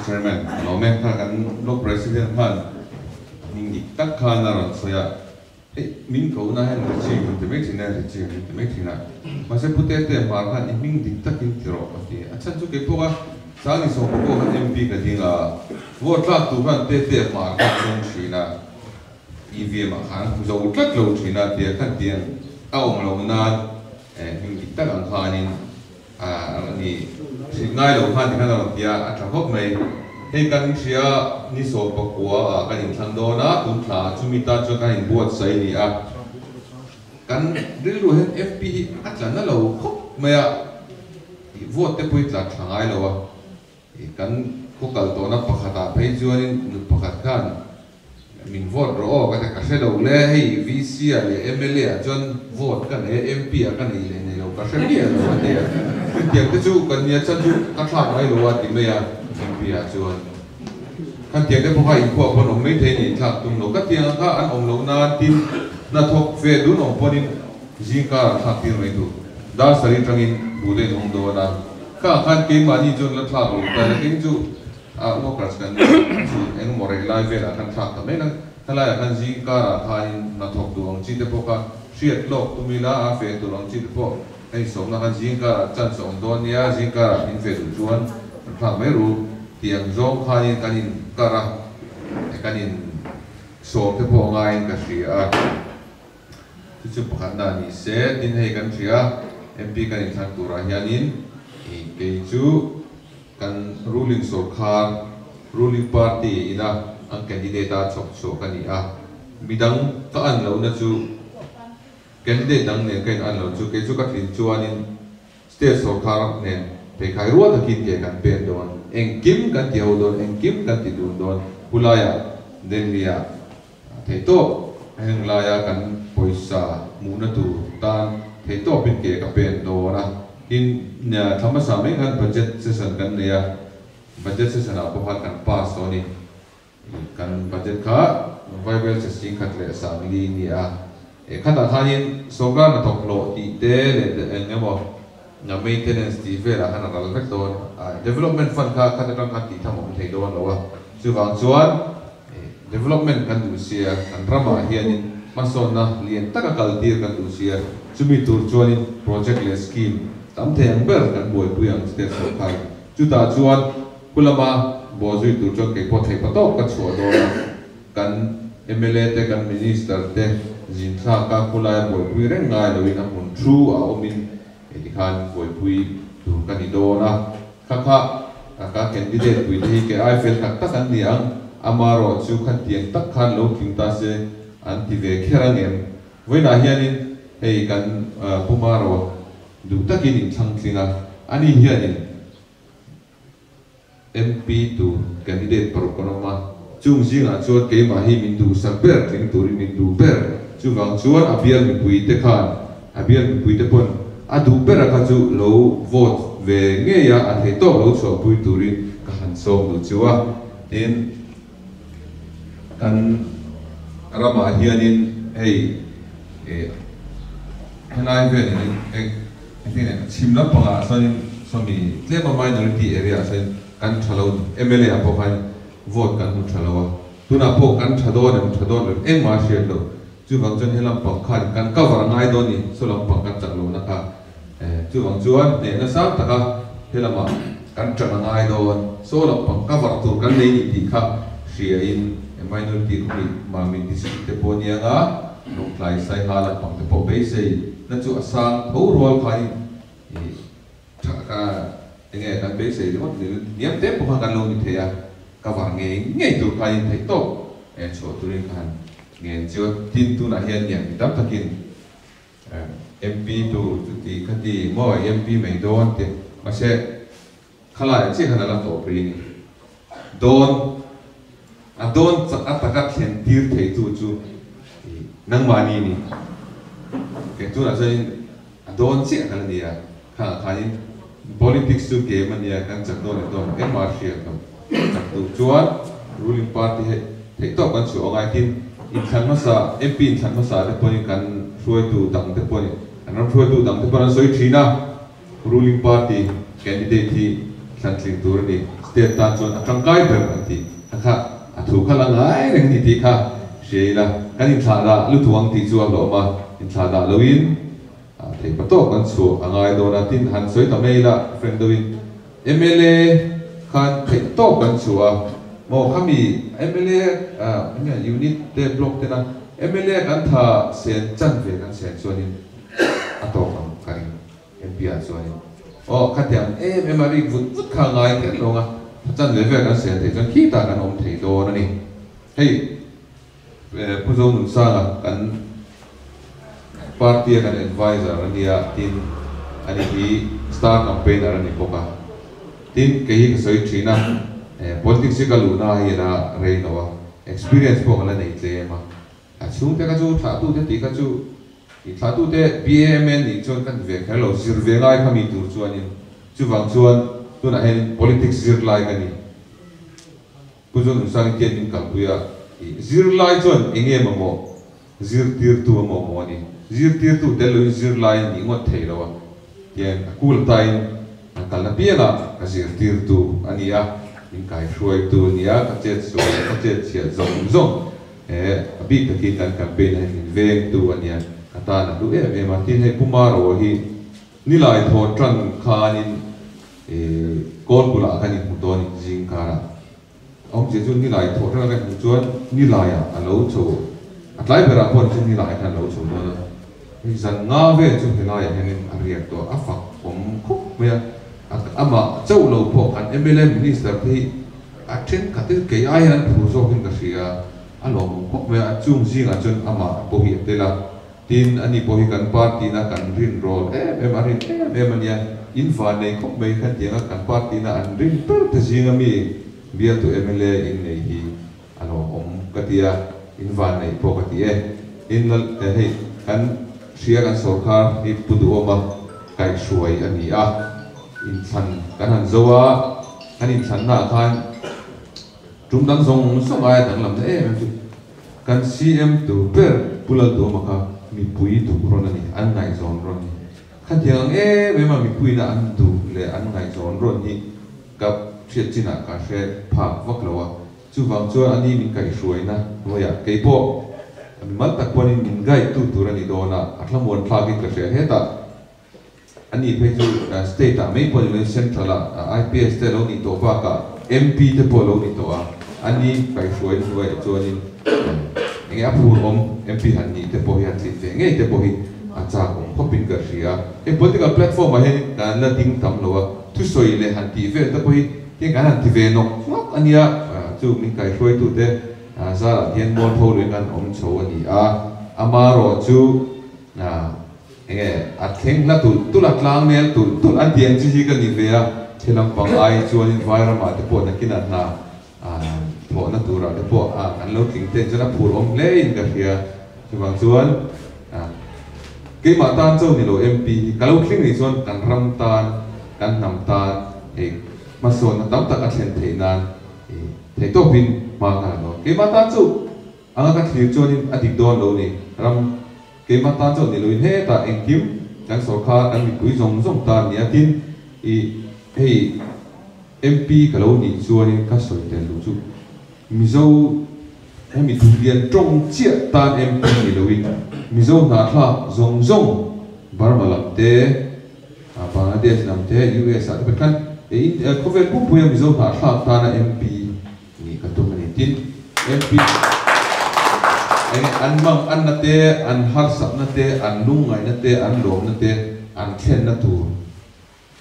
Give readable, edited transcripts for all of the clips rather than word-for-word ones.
Chairman, ka lawm e. Kha kan Block President khan hming dik tak khan a rawn sawi a, hei min ko na hian Richie min ti mai thin a, Richie min ti mai thin a. Mahse Pu Tete hmar khan i hming dik takin ti rawh a ti. A chhan chu kei pawh a Sangni Sawmpa pawh khan MP ka ding a, vote tlak tur khan Tete hmar khan zawng thin a, EVM ah khan zo tlat lo thin a tia khan tiang a awm lo nan hming dik tak ang khanin a ni hrilh ngai lo khan tikhan a rawn ti a, a tha khawp mai. Hei kan hria ni 19 ah kan inthlang dawn a, tun thla ah chumi tan chuan kan inbuatsaih a ni a. Kan rilru hian MP hi a tla na lo khawp mai a, vote te pawh hi tla tha ngai lo a. Kan khaw kal tawhna pakhatah phei chuanin nu pakhat khan Min vote rawh aw ka ti a, ka hre lo le, hei VC ah leh mla ah chuan vote ka nei a, MP ah ka nei leh nei lo ka hre miah lo a ti a, chutiang te chu kan nia chan chu ka thlak mai lo a ti mai a, MP ah chuan khan tiang te pawh kha inphuah pawn awm mai thei ni thlak tum lo, ka tiang ang kha an awm loh nan tin hnathawk ve dun awm pawnin zingkar ah thlak tir mai tur, dar sarih tangin buh te in awm dawn a, kha khan keimahni chuan la thlak lo ta la keng chu. A workers kan chu eng emaw reh lai velah khan thlak ta mai na, helaiah khan zing karah khanin hna thawk duh ang chi te pawh kha hriat lawk tum ila a feh tur ang chi te pawh hei sawmna khan zing karah chance a awm dawn nia, zing karah in feh duh chuan kan thlak mai ru tih ang zawng khanin kan in kar a, kan in sawm te pawh ngaiin ka hria a. Chu chu pakhatna a ni se, tin hei kan hria MP kan inthlang turah hianin kei chu kan ruling sorkar, ruling party, ina an candidate a chhawp chhuah ka ni a, midang ka an lohna chu candidate dang nen ka in an lo chu kei chu ka tlin chuanin state sorkar nen pheikhai rual takin ke kan pen dawn, engkim kan ti ho dawn, engkim kan ti dun dawn, Pulaiah, Delhi-ah. Theihtawp heng laia kan pawisa hmuhna tur tan theihtawpin ke ka pen dawn a. Tin, thla hmasa mai khan budget session kan nei a, budget session ah pawh khan kan pass tawh a ni. Kan budget kha Vaibel che 10,040 a ni a. Khatah khanin sorkar hnathawk hlawh tih te leh eng emaw maintenance tih velah khan a ral vek dawn a. Development fund kha khat atang khan tih tham a awm thei dawn lo a. Chuvang chuan Development kan duh sia, kan ramah hianin hmasawnna lian taka kaltir kan duh sia, chumi tur chuanin project leh scheme tam thei ang ber kan buaipui ang state sorkar. Chutah chuan khu lama bawhzui tur chuan kei pawh theih patawp ka chhuah dawn a, kan mla te kan minister te zin thlaka khulaia buaipui reng ngai loin a hmun thu a awmin heti khan buaipui tur ka ni dawn a. Kha kha ka candidate pui te hi kei ai fel tak tak an ni ang, amarawh chu khan tiang tak khan lo tling ta se an ti ve kher ang em? Vawiinah hianin hei kan Pu Maro duh takin inthlang tling a, ani hianin MP tur candidate paruk an awm a, chung zingah chuan keimah hi min duhsak ber tling turin min duh ber, chuvang chuan a bial mipui te khan A bial mipuite pawn a duh ber a kha chu lo vote ve ngei a, a thei tawk lo chhuahpui turin ka han sawm duh chu a. Tin, kan ramah hianin hei helai velin eng eng chhim lampangah chuanin sawmi tlema minority area ah chuanin kan tha lo mla ah pawh khan vote kan hmu tha lo a, tunah pawh kan tha dawn em tha dawn lo em engmah a hriat loh. Chuvang chuan he lampang khan kan cover a ngai dawn ni, saw lampang kan chak lohna kha. Chuvang chuan hnehna sang taka he lamah kan ṭan a ngai dawn, saw lampang cover tur kan nei ni tih kha hriain minority khawmi Mamit district te pawh nia nga Lawngtlai Saiha lampang te pawh beisei na chu a sang tho rual khain tha ka enge kan beisei ringawt ni hniam te pawh khan kan lo ni thei a, cover ngei ngei tur khain theihtawp chhuah turin kha han Ngen chu tin tunah hian niang mi tam takin MP tur chuti khati maw MP mai dawn ti mahse khalaiah chiah khan a la tawp rih a ni. Dawn a dawn chak a taka thlen tir thei tu chu nangmahni a ni. Kei tunah chuanin a dawn chiah khan a ni a, khangah khanin politics chu game a nia kan chak dawn leh dawn engmah a hriat lo. Chak duh chuan ruling party hi theih tawk kan chhuah angai tin inthlan hmasa MP inthlan hmasa te pawhin kan hruaitu dang te pawhin kan ram hruaitu dang te pawhin an sawi thin a. Ruling party candidate hi thlan tling tur a ni. State tan chuan a tangkai ber an ti kha kha a thu kha la ngai reng a ni tih kha hria ila kan inthlah dah lutuk ang tih chu a hlawm a, inthlah dah loin theih pa tawk kan chhuah a ngai dawn a, tin han sawi ta mai ila friend deuhin mla khan theih tawk kan chhuah a, maw khami mla enge unit te block tena mla kan tha sen chan ve kan sen chuanin a tawk ang ka ring. MP ah chuanin aw khatiang em em a rik vut vut kha a ngai kher lo ang a, tha chan ve vel kan sel theih chuan khitah kan awm thei dawn a ni. Hei Pu Zonunsanga kan party a kan adviser a nia tin ani hi star campaigner a ni bawk a, tin kei hi ka sawi thin a, politics hi ka luhna hi a la rei lo a, experience pawh ka la nei tlem a, a chhungte kha chu thlahtute tih kha chu I thlahtute BAMN nih chuan kan ti ve kher lo, zir ve ngai kha mi tur chuanin chuvang chuan tunah hianin politics zirlai ka ni. Pu Zonunsangin tian min kalpui a, i zirlai chuan eng nge mamawh zirtirtu a mamawh a ni. Zirtirtu tel loin zirlai a nih ngawt thei lo a, tian a kul atain an kalna piangah ka zirtirtu a ni a, min kaihruaitu a ni a, ka chet sual leh ka chet chhiat zawng zawng He a bik takin kan campaign ah hian min vengtu a nia, ka tan a hlu em em a, tin hei Pu Maro hi nilai thaw tan khanin ih Kawlpula ah khan inhmu dawn in zing karah awmzia chu nilai thaw tan a kan hmuh chuan nilai ah a lo chho a tlai berah pawh ni chu nilai khan a lo chho dawn a, hei zan nga vel chu helaiah hianin a riak tawh a fak awm khawp mai a, amah chauh lo pawh kan mla minister te hi A thenkhat hi kei ai hian an phur zawkin ka hria, a lawmawm khawp mai a, chung zingah chuan amah pawh hi a tel a, tin ani pawh hi kan party na kan rin rawl em em, a rin em em a nia, in van nei khawp mai khan tianga kan party na an rin ber te zinga mi bialtu mla in nei hi a lawmawm ka ti a, in van neih pawh ka ti e, tin lal hei kan hria kan sawrkar hi Pu Duhawma kaihhruai a ni a, inthlan kan han zo a. Kan inthlannaah khan tum dang zawng zawng aia danglamna em em chu kan CM tur ber Pu Lalduhawma kha mipui duh rawn a ni, an ngaihzawn rawn a ni. Khatiang ang em em a mipuiina an duh leh an ngaihzawn rawn hi ka hriat chinah ka hre phak vak lo a, chuvang chuan ani min kaihhruaina hnuaiah keipawh mimal tak pawhin min guide tu tur a ni dawn a, a thlamuan thlakin ka hria hetah. A ni phei chu state ah mai pawh ni loin central ah IPS te lo nih tawh bakah MP te pawh lo ni tawh a, a ni kaihhruai hnuaiah chuanin enge a phur awm MP han nih te pawh hi han tlin ve ngei te pawh hi a chak awm khawpin ka hria. Hei political platform ah hian kan la ding tam lo a, thusawi leh han tih vel te pawh hi tiang kan han ti ve nawk nawk a nia, chu min kaihhruaitute zarah hian mualpho luin kan awm chho a ni a, amaherawhchu Enge a thleng hla tulh tulh a, tlang nel tulh tulh an tih ang chi hi ka ni ve a, he lampang ai chuanin Vairamah te pawh nakinah hna thawhna turah te pawh kan lo tling ten chuan a phur awm hle in ka hria. Chuvang chuan keimah tan cho ni lo MP hi ka lo tling nih chuan kan ram tan, kan hnam tan hei hmasawnna tam tak a thlen theih nan theihtawpin hma ka la dawn. Keimah tan chu anga ka thlir chuanin a dik dawn lo ni ram. Keimah tan chuan ni loin hetah engkim kan sawrkar kan mipui zawng zawng tan nia tin i hei MP ka lo nih chuanin ka sawi tel duh chu Mizo hemi duhlian tawng chiah tan MP ni loin Mizo hnahthlak zawng zawng Burma lam te Bangladesh lam te US ah te pawh khan khawvel pumpuia Mizo hnahthlak tana MP Nih ka tum a ni. Tin, MP eng an mang anna te, an harsatna te, an lungngaihna te, an lawmna te, an thlenna tur,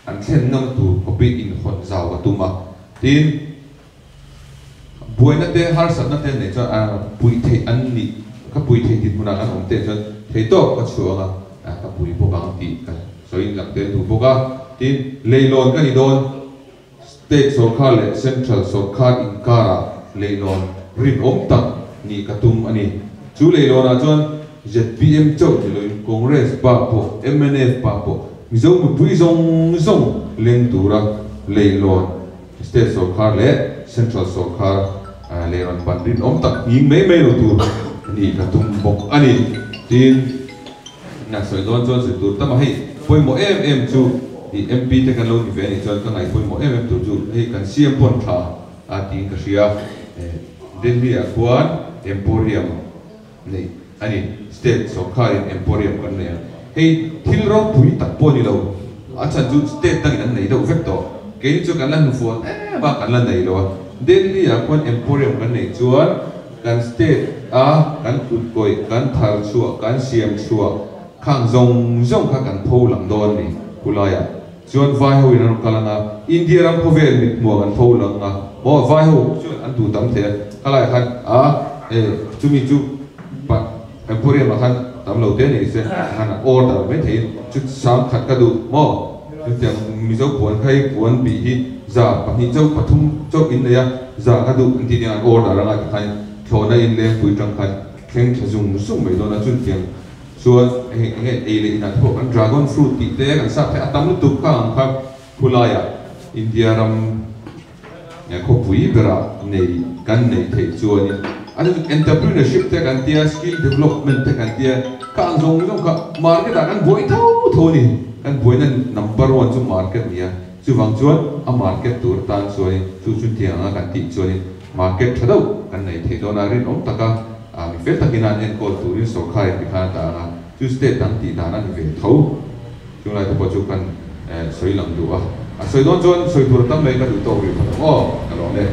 an thlen ngam tur khawpin inhawn zau a tum a. Tin, buaina te, harsatna te neih chuan a puih theih an nih, ka puih theih dinhmunah kan awm teh chuan theihtawp ka chhuah ang a, ka pui bawk ang tih ka sawi lang tel duh bawk a. Tin, leilawn ka ni dawn. State sawrkar leh Central sawrkar inkarah leilawn rinawm tak nih ka tum a ni. Chu leilawnah chuan zpm chauh ni loin Congress bak pawh, mnf bak pawh Mizo mipui zawng zawng leng tura leilawn State sawrkar leh Central sawrkar leilawn pan rinawm tak nghing mai mai lo tur nih ka tum bawk a ni. Tin, sawi dawn chuan sawi tur tam a, hei pawimawh em em chu. I MP te kan lo ni ve a nih chuan ka ngaihpawimawh em em tur chu hei kan CM pawn tha a tiin ka hria. Delhi ah khuan Emporium neih a ni. State sawrkharin Emporium kan nei a. Hei thil ropui tak pawh a ni lo. A chhan chu state dangin an nei deuh vek tawh. Keini chu kan la hnufual em a, kan la nei lo a. Delhi ah khuan Emporium kan neih chuan kan state a kan kutkawih, kan thar chhuah, kan siam chhuah khang zawng zawng kha kan pho lang dawn a ni. Khulaiah chuan vai ho in an rawn kal ang a, India ram khawvel mithmuh an pho lang ang a, maw vai ho chuan an duh tam thei a, khalaiah khan a e chumi chu pa Emporium ah khan tam lo te ni se khan a order mai theiin chu sang khat ka duh maw chutiang Mizo puan kha hi puan bih hi 200 chauh 3 chauh in nei a za ka duh an tih nia an order anga tikhan thlawhna in lengpui tang khan thleng tha zung zung mai dawn a chutiang chuan eng enge ei leh inah te pawh kan dragon fruit tih te kan sap theih a tam lutuk kha ang kha khulaiah India ram Khawpui berah nei kan neih theih chuanin a chu entrepreneurship te kan tia, skill development te kan tia, kha ang zawng zawng kha market ah kan buai tho tho a ni. Kan buaina number one chu market a ni a, chuvang chuan a market tur atan chuanin chu chu tiang anga kan tih chuanin market tha deuh kan nei thei dawn a, rinawm taka mi fel takin an enkawl turin sawrkharin tikhan a dah ang a, chu state dang tih dan a ni ve tho. Chunglai te pawh chu kan sawi lang duh a, a sawi dawn chuan sawi tur a tam mai ka duh tawk rih phawt ang aw, ka lawm e.